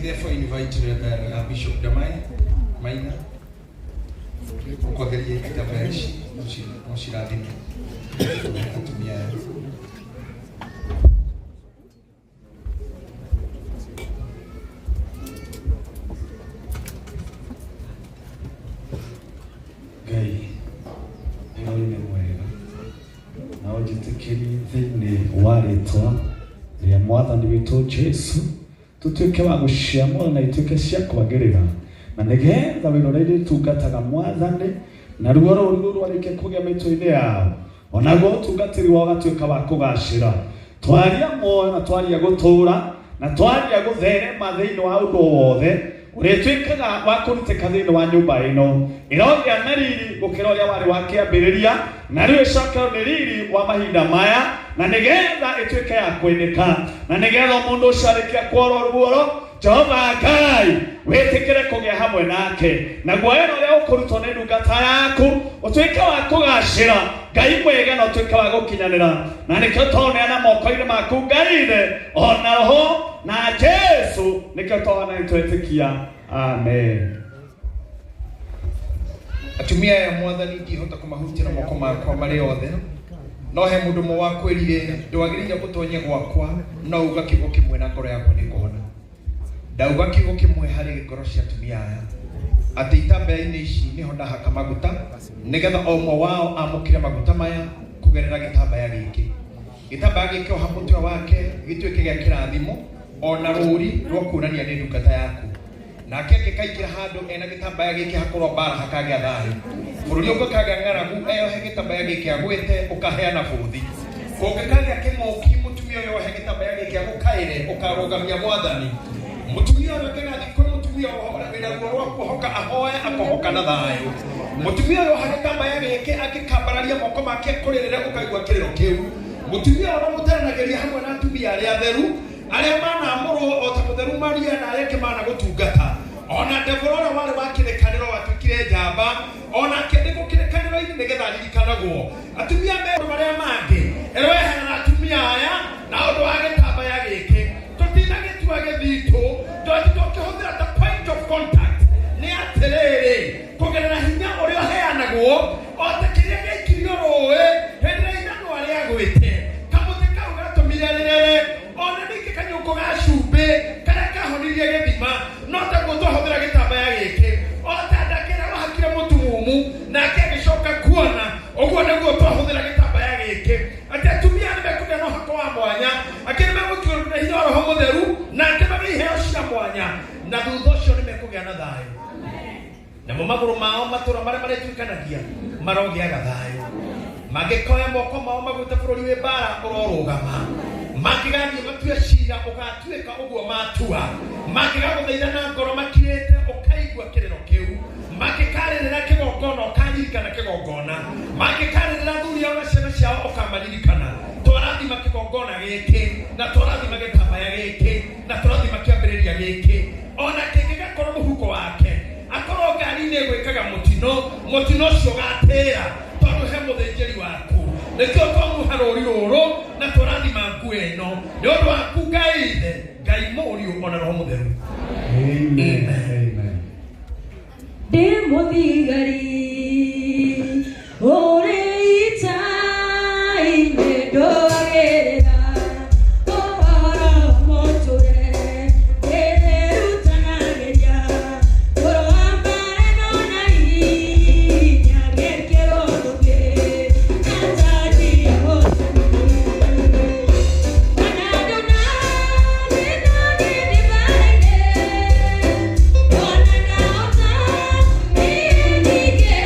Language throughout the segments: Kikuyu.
Therefore invite Bishop Damai Maina ũkwageria itambaya ici mũcirathime atumia aya. Ngai nĩ nĩ mwega na ũnjĩtĩkĩrie thĩinĩ wa rĩtwa rĩa mwathani witũ Jesu tũtuĩke wa gũciamũra na ituĩke cia kwagĩrĩra na nĩgetha wĩra ũrĩa irĩtungataga mwathani naruo rũũru rũu rwarĩkia kũgĩa mĩtwe-inĩ yao onaguo ũtungatĩri wao ũgatuĩka wa kũgacĩra. Twaria muoyo na twaria gũtũũra na twaria gũtherema thĩinĩ wa ũndũ o wothe ũrĩtuĩkaga wa kũrutĩka thĩinĩ wa nyũmba ĩno ĩrogĩa na riri gũkĩra ũrĩa warĩ wa kĩambĩrĩria na rĩu ĩcokerwo nĩ riri wa mahinda maya na nĩgetha ĩtuĩke ya kwĩnĩka na nĩgetha mũndũ ũcio arĩkia kworwo ruoro Jehova Ngai wĩtĩkĩre kũgĩa hamwe nake naguo wĩra ũrĩa ũkũrutwo nĩ ndungata yaku ũtuĩke wa kũgacĩra Ngai mwega na ũtuĩke wa gũkinyanĩra na nĩkĩo twaũneana moko-inĩ maku Ngai ithe ona roho na Jesu nĩkĩo twaona nĩtwetĩkia amen. Atumia aya mwathani ndihota kũmahutia na moko makwa marĩ othe no he mũndũ ũmwe wakwĩrire ndwagĩrĩire gũtonya gwakwa no uga kiugo kĩmwe na ngoro yakwa nĩ kũhona. Ndauga kiugo kĩmwe harĩ ngoro cia atumia aya atĩ itambaya-inĩ ici nĩho ndahaka maguta nĩgetha o ũmwe wao amũkĩre maguta maya kũgerera gĩtambaya gĩkĩ. Gĩtambaya gĩkĩ oha mũtwe wake gĩtuĩke gĩa kĩrathimo ona rũri rwa kuonania nĩ ndungata yaku. Nake angĩkaingĩra handũ ena gĩtambaya gĩkĩ hakorwo mbara hakagĩa thayũ. Bũrũri ũngĩkagĩa ng'aragu eyohe gĩtambaya gĩkĩ agwĩte ũkaheana bũthi. Kũngĩkagĩa kĩng'ũki mũtumia ũyũ ohe gĩtambaya gĩkĩ agũkaĩre ũkarũgamia mwathani. Mũtumia ũyũ angĩgathiĩ kwĩ mũtumia wĩna ruo rwa kuohoka ahoe akohoka na thayũ. Mũtumia ũyũ oha gĩtambaya gĩkĩ angĩkambararia moko make kũrĩrĩre ũkaigua kĩrĩro kĩu. Mũtumia ũyũ ũramũteranagĩria hamwe na atumia arĩa atheru arĩa manamũrwo o ta mũtheru Maria na arĩa angĩ managũtungata. Ona Debora ũrĩa warĩ wa kĩrĩkanĩro watuĩkire njamba ona akĩandĩkwo kĩrĩkanĩro-inĩ nĩgetha aririkanagwo. Atumia me maũndũ marĩa mangĩ ĩroeherera atumia aya na ũndũ wa gĩtambaya gĩkĩ. Tũtinagĩtua gĩthitũ twathi tũkĩhũthĩra ta point of contact nĩ atĩrĩrĩ kũgerera hinya ũrĩa ũheanagwo o ta kĩrĩa gĩaikirio rũĩ hĩndĩ ĩrĩa ithanwa rĩagwĩte kamũtĩ kau gatũmire rĩrere ona ningĩ kanyũngũ ga cumbĩ karĩa kahonirie gĩthima no taguo twahũthĩra gĩtambaya gĩkĩ o ta ndaka ĩrĩa wahakire mũtumumu nake agĩcoka kuona ũguo nĩguo twahũthĩra gĩtambaya gĩkĩ atĩ atumia nĩ mekũgĩa na ũhako wa mwanya angĩ nĩ megũkinyĩrwo na hinya wa roho mũtheru na angĩ magĩe iheo cia mwanya na thutha ũcio nĩ mekũgĩa na thayũ namo magũrũ mao matũra marĩa marĩtuĩkanagia marogĩaga thayũ mangĩkoya moko mao magwĩte bũrũri wĩ mbara ũrorũgama mangĩgathiĩ matue cira ũgatuĩka ũguo matua mangĩgagũthaitha na ngoro makirĩte ũkaigua kĩrĩro kĩu mangĩkarĩrĩra kĩgongona ũkaririkana kĩgongona mangĩkarĩrĩra athuri ao na ciana ciao ũkamaririkana twarathima kĩgongona gĩkĩ na twarathima gĩtambaya gĩkĩ na twarathima kĩambĩrĩria gĩkĩ ona kĩngĩgakorwo mũhuko wake akorwo ngari-inĩ ĩgwĩkaga mũtino mũtino ũcio ũgatĩra tondũ he mũthĩnjĩri waku nĩkĩo twamuha rũri rũrũ na twarathima nguo ĩno nĩ ũndũ waku Ngai ithe Ngai mũriũ ona roho mũtheru. Amen. Amen. Ndĩ mũthigari ũrĩ ita-inĩ ndũagĩrĩra ũhoro wa mũtũre ndĩrutanagĩria kũrũa mbara ĩno na hinya ngekĩrwo thũmbĩ na tanji ya ũhotani. Ona ndona thĩna ngĩthiĩ mbara-inĩ ona ndahota niĩ ningĩ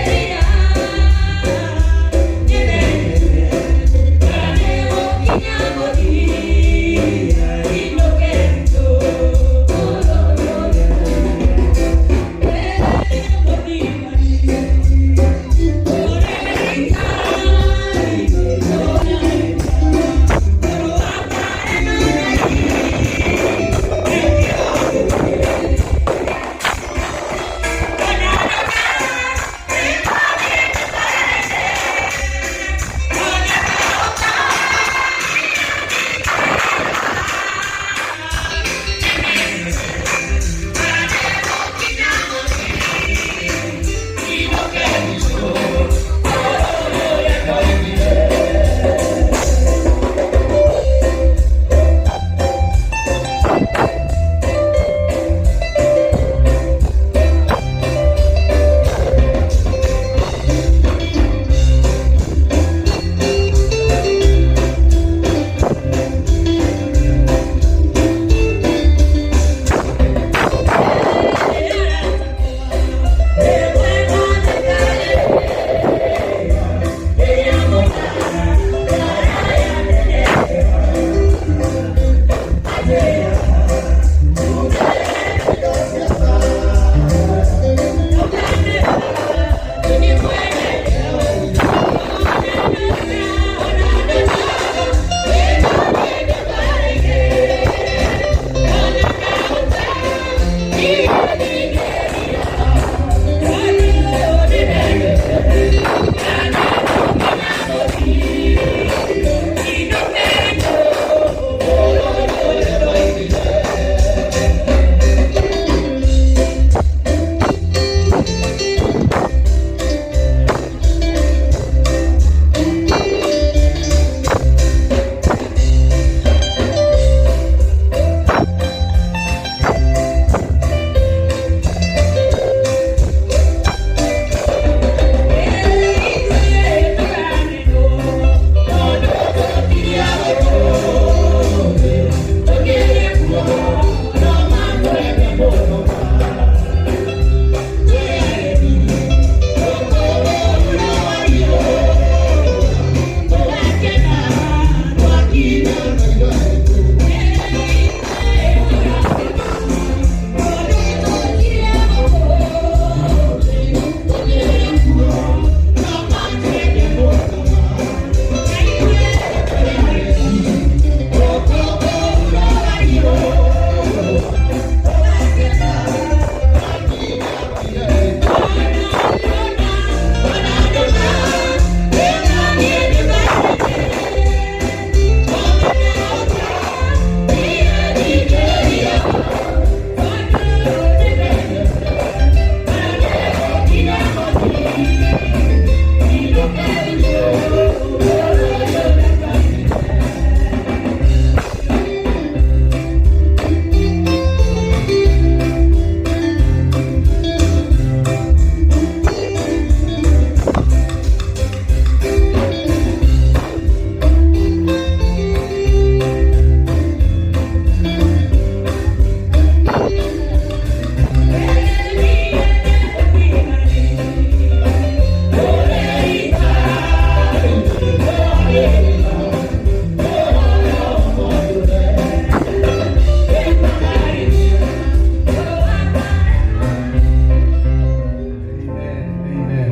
Amen.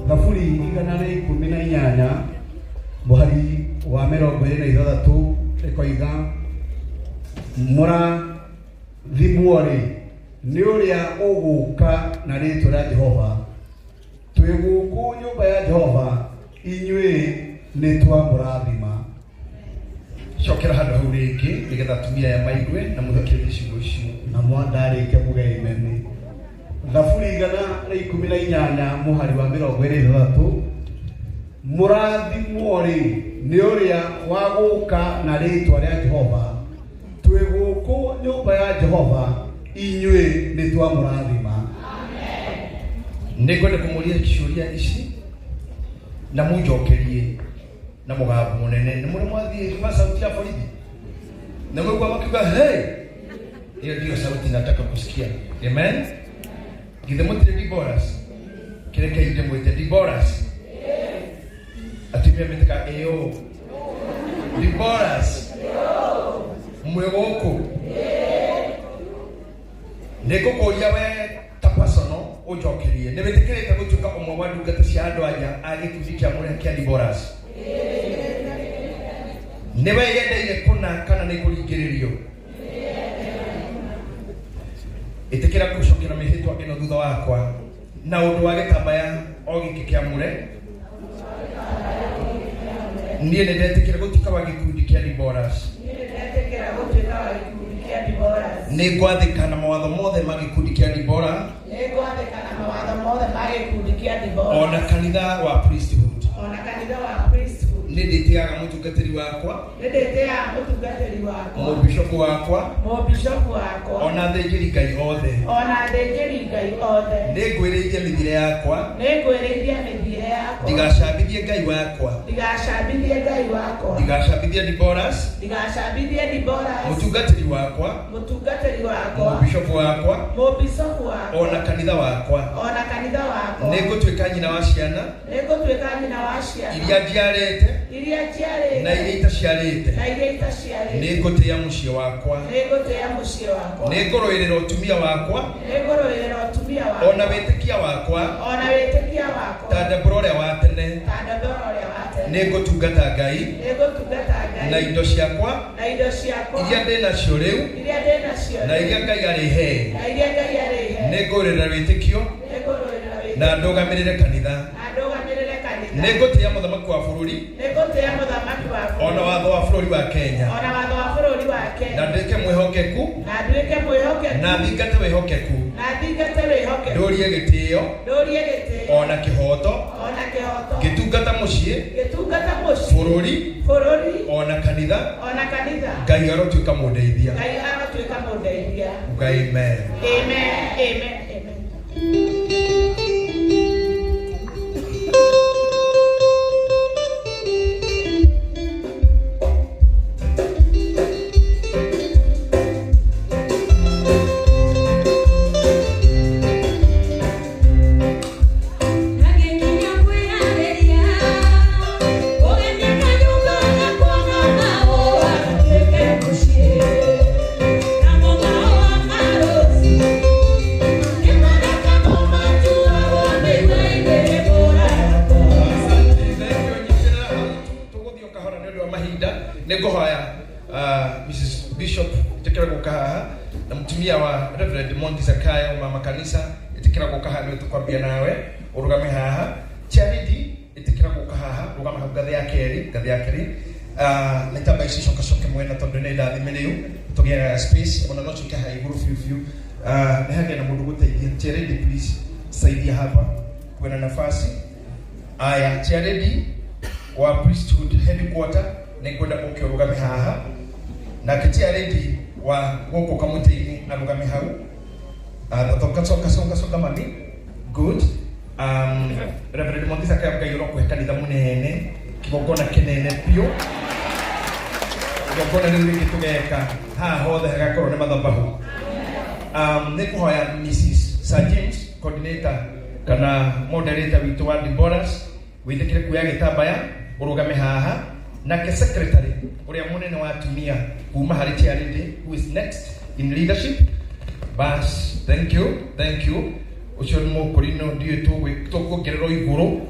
Thaburi 118 mũhari wa 26 ĩkoiga mũrathimwo-rĩ nĩ ũrĩa ũgũka na rĩĩtwa rĩa Jehova, twĩ gũkũ nyũmba ya Jehova, inyuĩ nĩ twamũrathima. Cokera handũ hau rĩngĩ nĩgetha atumia aya maigue na mũthikĩrĩrie ciugo icio. Na mwandarĩkia muge imeni. Thaburi 118 mũhari wa 26 mũrathimwo-rĩ nĩ ũrĩa wa gũka na rĩĩtwa rĩa Jehova, twĩ gũkũ nyũmba ya Jehova, inyuĩ nĩ twamũrathima. Nĩngwenda kũmũria ciũria ici na mũnjokerie na mũgambo mũnene. Nĩ mũrĩ mwathiĩ ma sauti ya borithi na mwaigua makiuga hey, hiyo ndiyo sauti nataka kusikia. Amen. Githĩ mũtirĩ Deborahs? Kĩreke ndĩmwĩte Deborahs. Atumia metĩka ĩyo Deborahs mwĩ gũkũ nĩngũkũria we ta personal ũnjokerie nĩ wĩtĩkĩrĩte gũtuĩka ũmwe wa ndungata cia andũ aya a gĩkundi kĩa mũrĩa kĩa Deborahs? Nĩ weyendeire kũna kana nĩ kũringĩrĩrio? Ĩtĩkĩra gũcokera mĩhĩtwa ĩno thutha wakwa na ũndũ wa gĩtambaya o gĩkĩ kĩamũre. Niĩ nĩ ndetĩkĩra gũtuĩka wa gĩkundi kĩa Deborahs. Nĩ ngwathĩka na mawatho mothe ma gĩkundi kĩa Deborah ona kanitha wa priesthood. Nĩ ndĩtĩaga mũtungatĩri wakwa, mũbishopu wakwa, ona athĩnjĩri Ngai othe. Nĩ ngwĩrĩirie mĩthiĩre yakwa, ndigacambithie Ngai wakwa, ndigacambithie Deborahs, mũtungatĩri wakwa, mũbishopu wakwa, ona kanitha wakwa. Nĩ ngũtuĩka nyina wa ciana iria njiarĩte Iria njiarĩte na iria itaciarĩte. Na iria itaciarĩte. Nĩ ngũtĩĩa mũciĩ wakwa. Nĩ ngũtĩĩa mũciĩ wakwa. Nĩ ngũrũĩrĩra ũtumia wakwa. Nĩ ngũrũĩrĩra ũtumia wakwa. Ona wĩtĩkia wakwa. Ona wĩtĩkia wakwa. Ta Debora ũrĩa wa tene. Ta Debora ũrĩa wa tene. Nĩ ngũtungata Ngai. Nĩ ngũtungata Ngai. Na indo ciakwa. Na indo ciakwa. Iria ndĩ nacio rĩu. Iria ndĩ nacio Na iria Ngai arĩhe. Na iria Ngai arĩhe. Nĩ ngũrũĩrĩra wĩtĩkio. Nĩ ngũrũĩrĩra wĩtĩkio. Na ndũgamĩrĩre kanitha. Na ndũgamĩrĩre kanitha. Nĩ ngũtĩĩa mũthamaki wa bũrũri. Nĩ ngũtĩĩa mũthamaki wa bũrũri. Ona watho wa bũrũri wa Kenya. Ona watho wa bũrũri wa Kenya. Na nduĩke mwĩhokeku. Na nduĩke mwĩhokeku. Na thingate wĩhokeku. Na thingate wĩhokeku. Ndũrie gĩtĩo. Ndũrie gĩtĩo. Ona kĩhoto. Ona kĩhoto. Ngĩtungata mũciĩ. Ngĩtungata mũciĩ. Bũrũri. Bũrũri. Ona kanitha. Ona kanitha. Ngai arotuĩka mũndeithia. Ngai arotuĩka mũndeithia. Uga amen. Amen. Amen. Amen. Nagĩkinya kwĩharĩria kũgemia kanyũmba gakwa na mahũa gatuĩke mũciĩ namo mahũa ma rũci nĩmathaka matuagwo mĩigua-inĩ mũrarako. Asante, thank you. Nyitĩrĩra hau, tũgũthiĩ o kahora nĩ ũndũ wa mahinda. Nĩ ngũhoya Mrs. Bishop ĩtĩkĩra gũka haha na mũtumia wa Reverend Mongi Zakayo mama kanitha ĩtĩkĩra gũka haha nĩwe tũkwambia nawe ũrũgame haha. Charity ĩtĩkĩra gũka haha rũgama hau ngathĩ ya kerĩ, ngathĩ ya kerĩ. Na itambaya ici coka coke mwena tondũ nĩ ndathime rĩu tũgĩaga space ona no coke haha igũrũ biũ biũ. Nĩ hagĩa na mũndũ gũteithia. Charity please saidia hapa kwena nafasi. Aya, Charity wa priesthood headquarter nĩngwenda ũke ũrũgame haha nake Charity wa gũkũ kamũtĩ-inĩ arũgame hau. Thoka coka coka coka mami good. Reverend Mwangi Zakayo Ngai ũrokũhe kanitha mũnene kĩgongona kĩnene biũ kĩgongona rĩu rĩngĩ tũgeka haha hothe hagakorwo nĩ mathabahu. Nĩ kũhoya Mrs. Sir James coordinator kana moderator witũ wa Deborahs wĩtĩkĩre kuoya gĩtambaya ũrũgame haha nake secretary ũrĩa mũnene wa atumia kuma harĩ Charity who is next in leadership. Bas, thank you, thank you. Ũcio nĩ mũkũrinũ ndiũĩ tũkuongererwo igũrũ.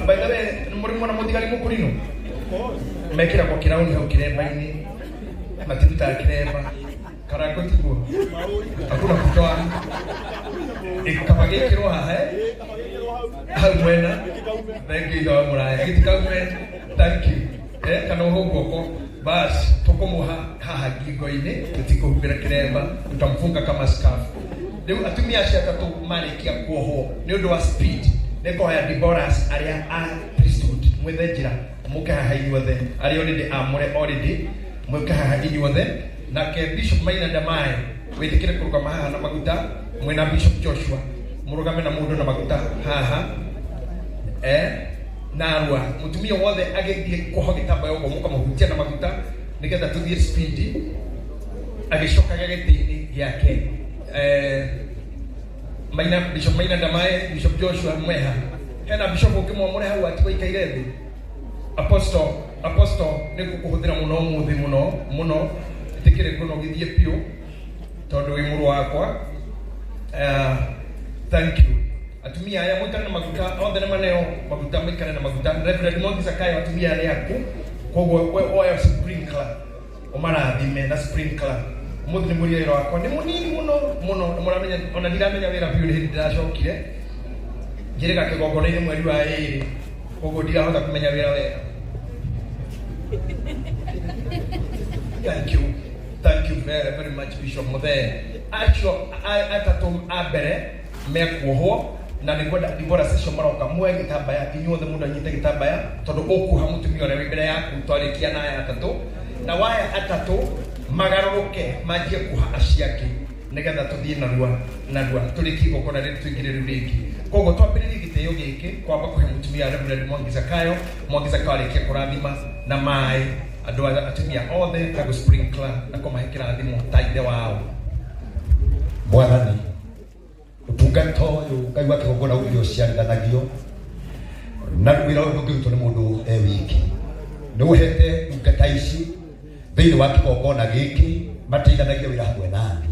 By the way, mũrĩ mwona mũthigari mũkũrinũ mekĩragwo kĩrauni hau kĩremba-inĩ matirutaga kĩremba karango tiguo hakuna kutoa kaba gĩkĩrwo haha hau mwena. Thank you ithe wa mũraya gĩtikaume. Thank you. Kana ũhũ guoko bas tũkũmũha haha ngingo-inĩ tũtikũhumbĩra kĩremba tutamfunga kama scarf. Rĩu atumia acio atatũ marĩkia kuohwo nĩ ũndũ wa speed nĩ ngũhoya Deborahs arĩa a priesthood mwethe njĩra mũke haha inyuothe arĩa already amũre already mũke haha inyuothe nake Bishop Maina Ndamae wĩtĩkĩre kũrũgama haha na maguta mwĩna Bishop Joshua mũrũgame na mũndũ na maguta haha narua mũtumia wothe agĩthiĩ kuohwo gĩtambaya ũguo mũkamũhutia na maguta nĩgetha tũthiĩ speed agĩcokaga gĩtĩ-inĩ gĩake. Maina Bishop Maina Ndamae Bishop Joshua mweha hena Bishop ũngĩ mwamũre hau atigwo ikaire thĩ. Apostle nĩ ngũkũhũthĩra mũno ũmũthĩ mũno mũno ĩtĩkĩre ngũnogithie biũ tondũ wĩ mũrũ wakwa. Thank you. Atumia aya mũikare na maguta othe nĩ maneo maguta mũikare na maguta. Reverend Mwangi Zakayo atumia aya nĩ aku koguo we oya sprinkler ũmarathime na sprinkler. Ũmũthĩ nĩ mũria wĩra wakwa nĩ mũnini mũno mũno nĩ mũramenya ona ndiramenya wĩra biũ nĩ hĩndĩ ndĩracokire njĩrĩga kĩgongona-inĩ mweri wa ĩrĩ koguo ndirahota kũmenya wĩra wega. Thank you. Thank you very, very much Bishop Muthee. Acio atatũ a mbere mekuohwo na nĩ ngwenda Deborah acio maroka muoe gĩtambaya inyuothe mũndũ anyite gĩtambaya tondũ ũkuoha mũtumia ũrĩa wĩ mbere yaku twarĩkia na aya atatũ na waya atatũ magarũrũke manjie kuoha acio angĩ nĩgetha tũthiĩ narua narua tũrĩkie igongona rĩrĩ tũingĩre rĩu rĩngĩ. Koguo twambĩrĩrie gĩtĩo gĩkĩ kwamba kũhe mũtumia Reverend Mwangi Zakayo. Mwangi Zakayo arĩkia kũrathima na maĩ andũ atumia othe na gũ-sprinkler na kũmahe kĩrathimo ta ithe wao. Mwathani ũtungata ũyũ Ngai wa kĩgongona ũrĩa ũciarithanagio Na wĩra ũyũ ndũngĩrutwo nĩ mũndũ e wiki. Nĩ ũhete ndungata ici thĩinĩ wa kĩgongona gĩkĩ mateithanagia wĩra hamwe na andũ.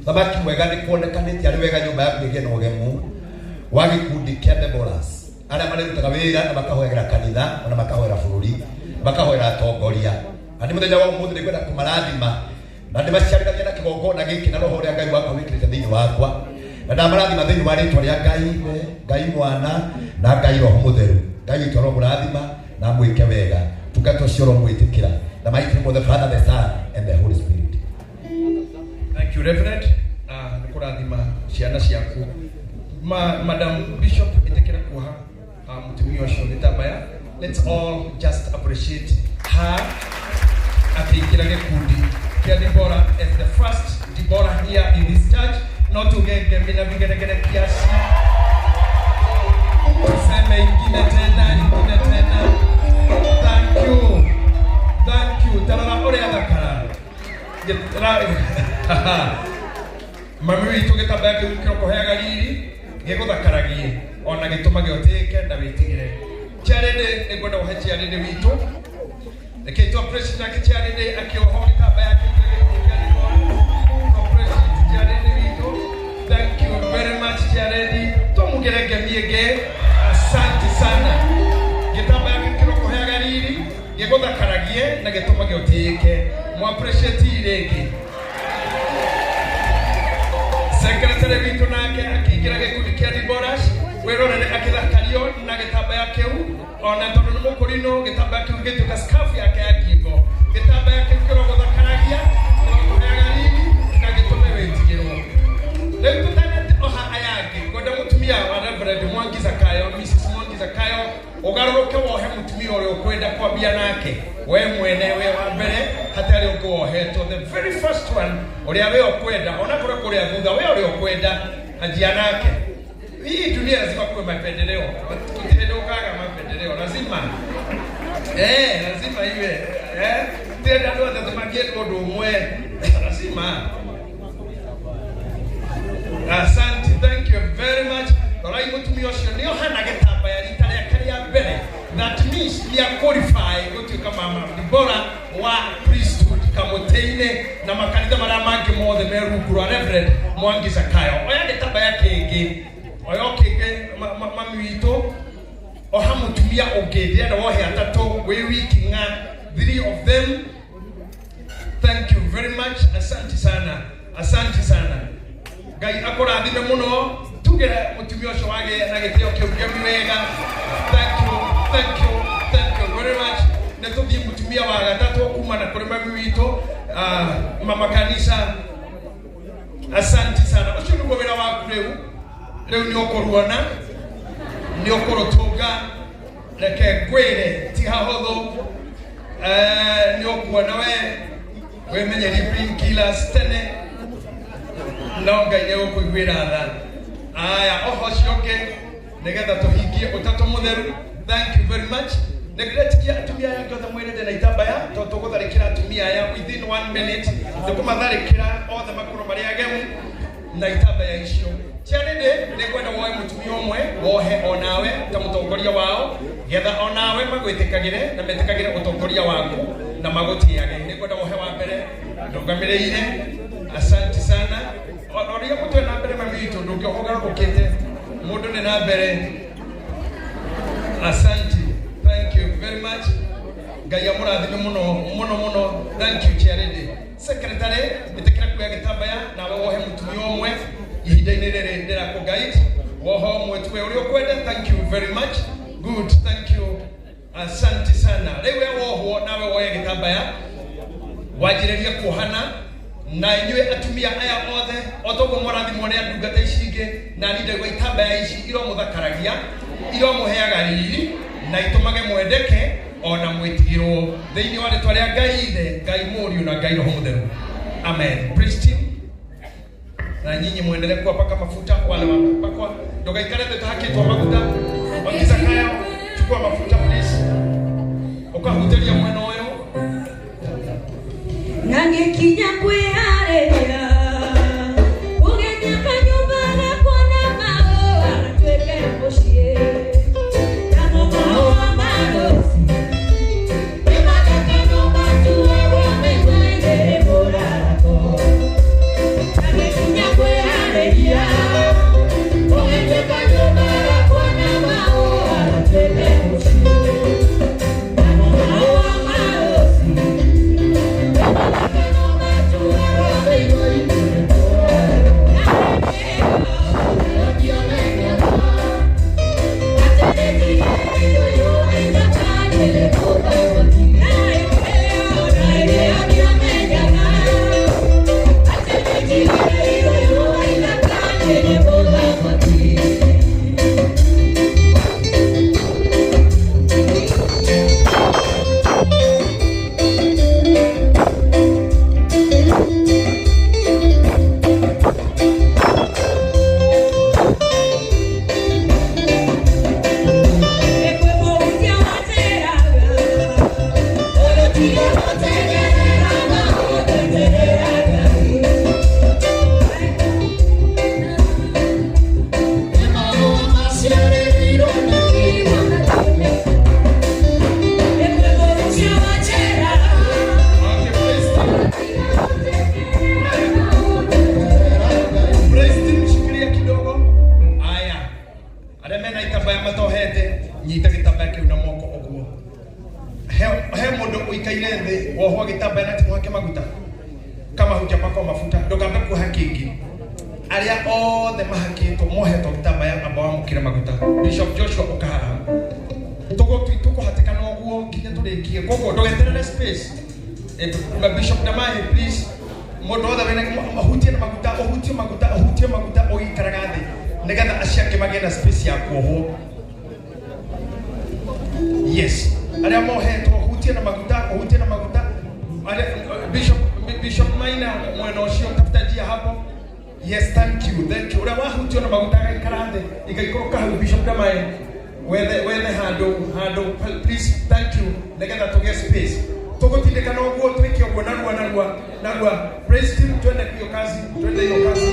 Thamaki mwega nĩ kuonekanĩte arĩ wega nyũmba yaku ĩgĩe na ũgemu wa gĩkundi kĩa Deborahs arĩa marĩrutaga wĩra na makahoera kanitha ona makahoera bũrũri, makahoera atongoria. Na nĩ mũthenya wa ũmũthĩ nĩngwenda kũmarathima na ndĩmaciarithania na kĩgongona gĩkĩ na roho ũrĩa Ngai wakwa wĩkĩrĩte thĩinĩ wakwa, na ndamarathima thĩinĩ wa rĩtwa rĩa Ngai Ithe, Ngai Mwana na Ngai Roho Mũtheru. Ngai witũ aromũrathima na amwĩke wega. Tungata ũcio ũromwĩtĩkĩra na mighty name of the Father, the Son and the Holy Spirit. Thank you, Reverend. Nĩ kũrathima ciana ciaku. Madam Bishop, ĩtĩkĩra kuoha mũtumia ũcio gĩtambaya. Let's all just appreciate her akĩingĩra gĩkundi kĩa Deborah as the first Deborah here in this church. No tuge ngemi na vigeregere kiasi. Tuseme ingine tena, ingine tena. Thank you. Thank you. Tarora ũrĩa thakara. Mami witũ gĩtambaya kĩu kĩrokũheaga riri gĩgũthakaragie ona gĩtũmage ũtĩĩke na wĩtigĩre. Charity, nĩngwenda ũhe Charity witũ. Reke tu appreciate nake Charity akĩohwo gĩtambaya kĩu kĩrĩa gĩkundi kĩa Deborah. Appreciate Charity witũ. Thank you very much, Charity. Tumugere ngemi ĩngĩ. Asante sana. Gĩtambaya kĩu kĩrokũheaga riri gĩgũthakaragie na gĩtũmage ũtĩĩke. Mu appreciate rĩngĩ. Secretary witũ nake akĩingĩra gĩkundi kĩa Deborahs, wĩrorere akĩthakario na gĩtambaya kĩu, ona tondũ nĩ mũkũrinũ, gĩtambaya kĩu gĩtuĩka scarf yake ya ngingo. Gĩtambaya kĩu kĩrogũthakaragia, kĩrokũheaga riri na gĩtũme wĩtigĩrwo. Rĩu tũtanate oha aya angĩ, ngwenda mũtumia wa Reverend Mwangi Zakayo, Mrs Mwangi Zakayo, ũgarũrũke wohe mũtumia ũrĩa ũkwenda kwambia nake we mwene, we wa mbere, hatarĩ ũngĩ wohetwo, the very first one ũrĩa we ũkwenda, ona kũrĩa kũrĩa thutha, we ũrĩa ũkwenda anjia nake. Hii dunia lazima kuwe mapendeleo, gũtirĩ ndũkaga mapendeleo, lazima lazima iwe tirenda andũ othe tũmangĩendwo ũndũ ũmwe, lazima. Asante, thank you very much. Rorai mũtumia ũcio nĩ ohana gĩtambaya rita rĩake rĩa mbere. That means nĩ qualify gũtuĩka mama Dibora wa priesthood kamũtĩ-inĩ na makanitha marĩa mangĩ mothe me rungu rwa Reverend Mwangi Zakayo. Oya gĩtambaya kĩngĩ, oya kĩngĩ, mami witũ, oha mũtumia ũngĩ, ndĩrenda wohe atatũ wĩ wiki ng'a, three of them. Thank you very much. Asante sana, asante sana. Ngai akũrathime mũno. Tugere mũtumia ũcio wagĩa na gĩtĩo kĩu ngemi wega. Thank you, thank you, thank you very much. Nĩ tũthiĩ mũtumia wa gatatũ kuma na kũrĩ mami witũ, mama kanisa. Asante sana. Ũcio nĩguo wĩra waku rĩu. Rĩu nĩ ũkũruona, nĩ ũkũrũtũnga. Reke ngwĩre ti hahũthũ. Nĩ ũkuona we wĩmenyerie painkillers tene, no Ngai nĩ egũkũiguĩra tha. Aya, oho ũcio ũngĩ nĩgetha tũhingie ũtatũ mũtheru. Thank you very much. Nĩndĩretikia atumia aya angĩ othe mwĩrĩte na itambaya, tondũ tũgũtharĩkĩra atumia aya within one minute. Nĩkũmatharĩkĩra othe makorwo marĩ agemu na itambaya icio. Charity, nĩngwenda woe mũtumia ũmwe, wohe onawe ta mũtongoria wao, getha onawe magwĩtĩkagĩre na metĩkagĩre ũtongoria waku na magũtĩage. Nĩngwenda wohe wa mbere ndũgamĩrĩire. Asante sana. Ũrĩa mũtwe na mbere, mami witũ, ndũngĩohogarũrũkĩte mũndũ nĩ na mbere. Asante, thank you very much. Ngai amũrathime mũno mũno mũno. Thank you, Charity. Secretary, ĩtĩkĩra kuoya gĩtambaya nawe wohe mũtumia ũmwe ihinda-inĩ rĩrĩ ndĩrakũ guide. Woho ũmwe tuwe ũrĩa ũkwenda. Thank you very much. Good, thank you, asante sana. Rĩu we wohwo, nawe woye gĩtambaya wanjĩrĩrie kuohana na inyuĩ atumia aya othe o toguo mwarathimwo nĩ ndungata ici ingĩ. Na niĩ ndaigua itambaya ici iromũthakaragia, iromũheaga riri na itũmage mwendeke ona mwĩtigĩrwo thĩinĩ wa rĩtwa rĩa Ngai Ithe, Ngai Mũriũ na Ngai Roho Mũtheru. Amen. Praise team, na nyinyi muendelee kuwapaka mafuta wale wanapakwa. Ndogaikare thĩ ũtahakĩtwo maguta. Wakizakayo, chukua mafuta please, ũkahutĩria mwena ũyũ. Na ngĩkinya kwĩharĩria kũgemia kanyũmba gakwa na mahũa gatuĩke mũciĩ. Namo hujapakwa mafuta ndukambe kuoha kĩngĩ. Arĩa othe mahakĩtwo mohetwo gĩtambaya amba wamũkĩre maguta. Bishop Joshua ũkahaha tũkũhatĩkana ũguo nginya tũrĩkie, koguo ndũgeterere space. Bishop Damahe, please, mũndũ wothe wĩna ũhutie na maguta, ũhutie maguta, ũhutie maguta ũgĩikaraga thĩ nĩgetha acio angĩ magĩe na space ya kuohwo. Yes, arĩa mohetwo ũhutie na maguta, ũhutie na maguta. Bishop Maina mwena ũcio, tafuta njia hapo. Yes, thank you, thank you. Ũrĩa wahutio na maguta agaikara thĩ, igaikũrũka hau. Bishop Damae, wethe handũ handũ, please, thank you, nĩgetha tũgĩe space. Tũgũtindĩkana ũguo twĩke ũguo narua narua narua. Praise team, twende hiyo kazi, twende hiyo kazi.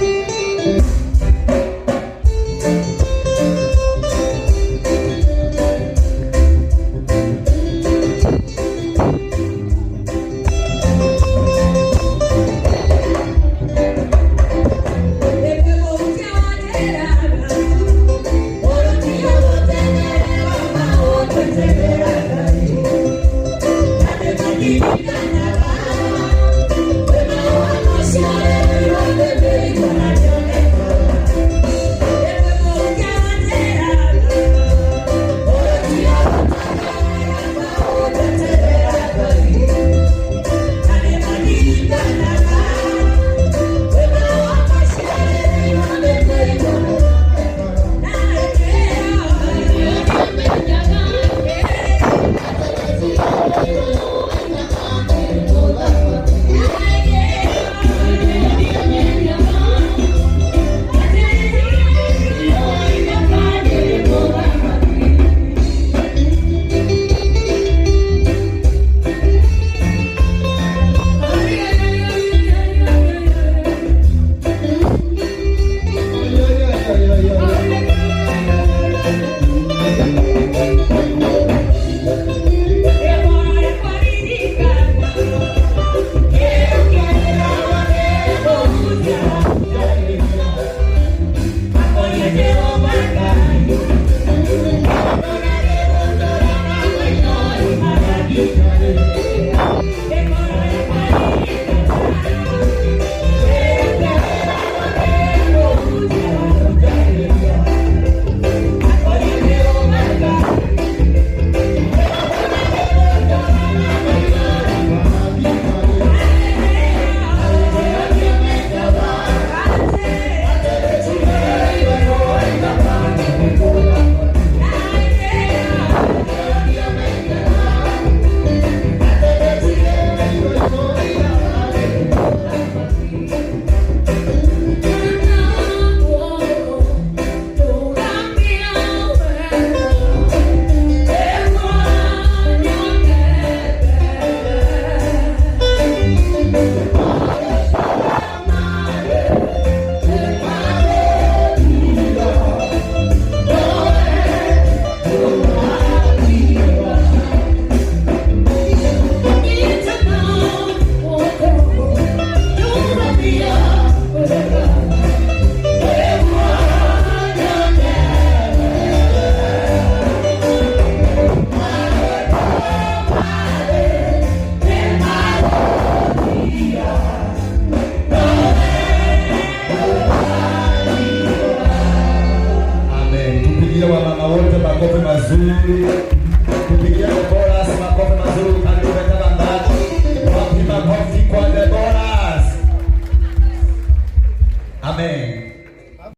Amen. Tupigie wamama wote makofi mazuri.